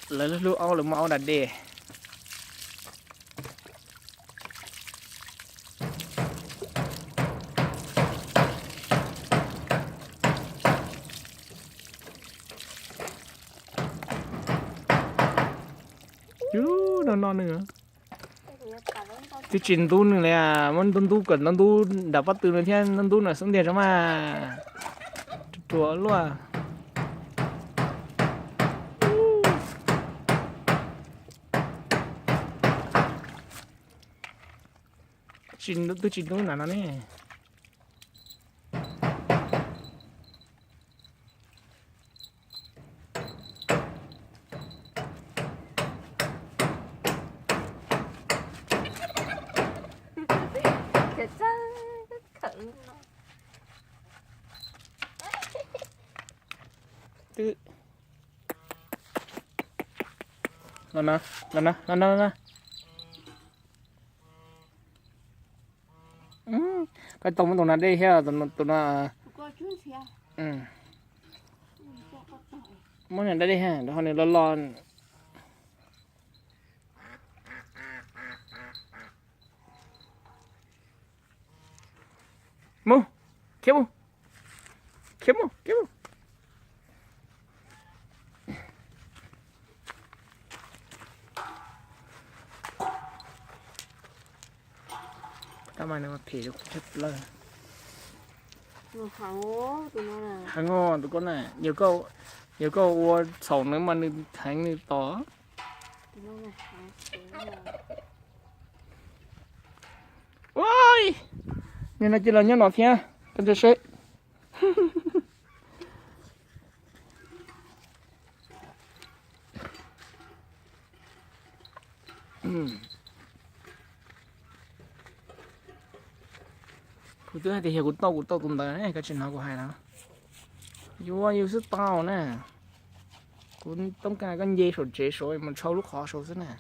Lawv lub aub lawv muaj aub da dej. Yus, no no nws twb tsis ntub nws li, muab ntub ntub kom ntub ntub nram pob tw no thiab ntub ntub nram xub ntiag tso mas. Ruam luaj. Twb tsis ntub nram no ne. Twb los na, los na, los na, los na. Koj tau muab tus no dej thiab, tus no. Muab nws dej thiab, rau qhov nws loj loj. Mus, khiav mus, khiav mus, khiav mus. Tab mas nws mas phem rau kuv tshaj plaws. Heev os tus koj na, yog koj ua txhaum nws mas nws heev nws tos. Ua, nim no cia los nyob no thiab, koj ntsia seb. Kuv twb hais tias yog kuv tau kuv tau tus ntawd, koj tsis hnov kuv hais na. Yuav yus xwb tau na. Kuv toob kas koj nce saum tsev saud mus tshau lub qhov saud xwb na.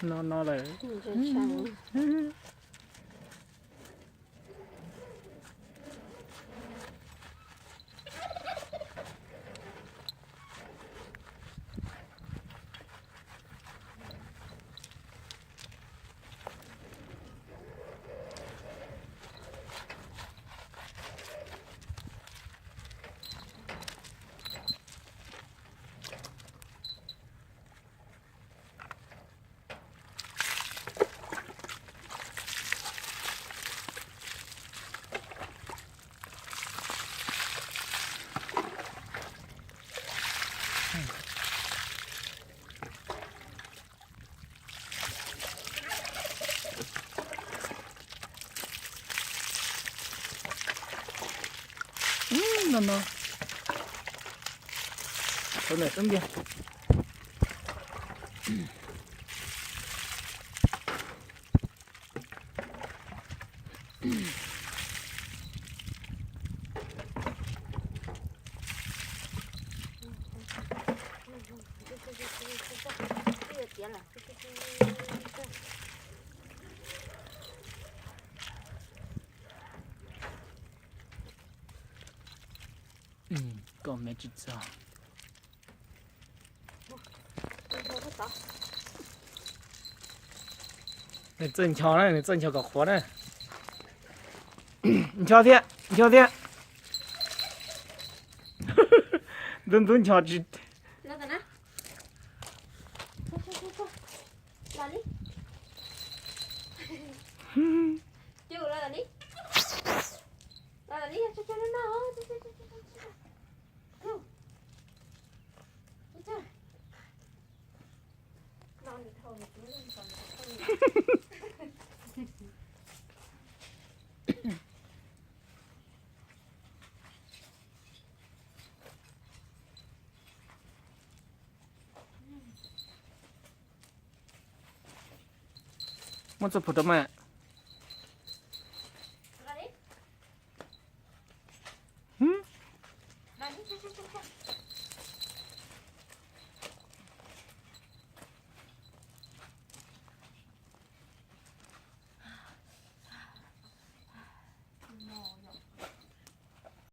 No no lawm. No no. Sawv ntawm xub ntiag. Koj me tsis txog. Nws txawj ncho na, nws txawj ncho kom qhuav na. Ncho thiab, ncho thiab. Ntub ntub ncho tsis. Muab txoj phuam rau mas.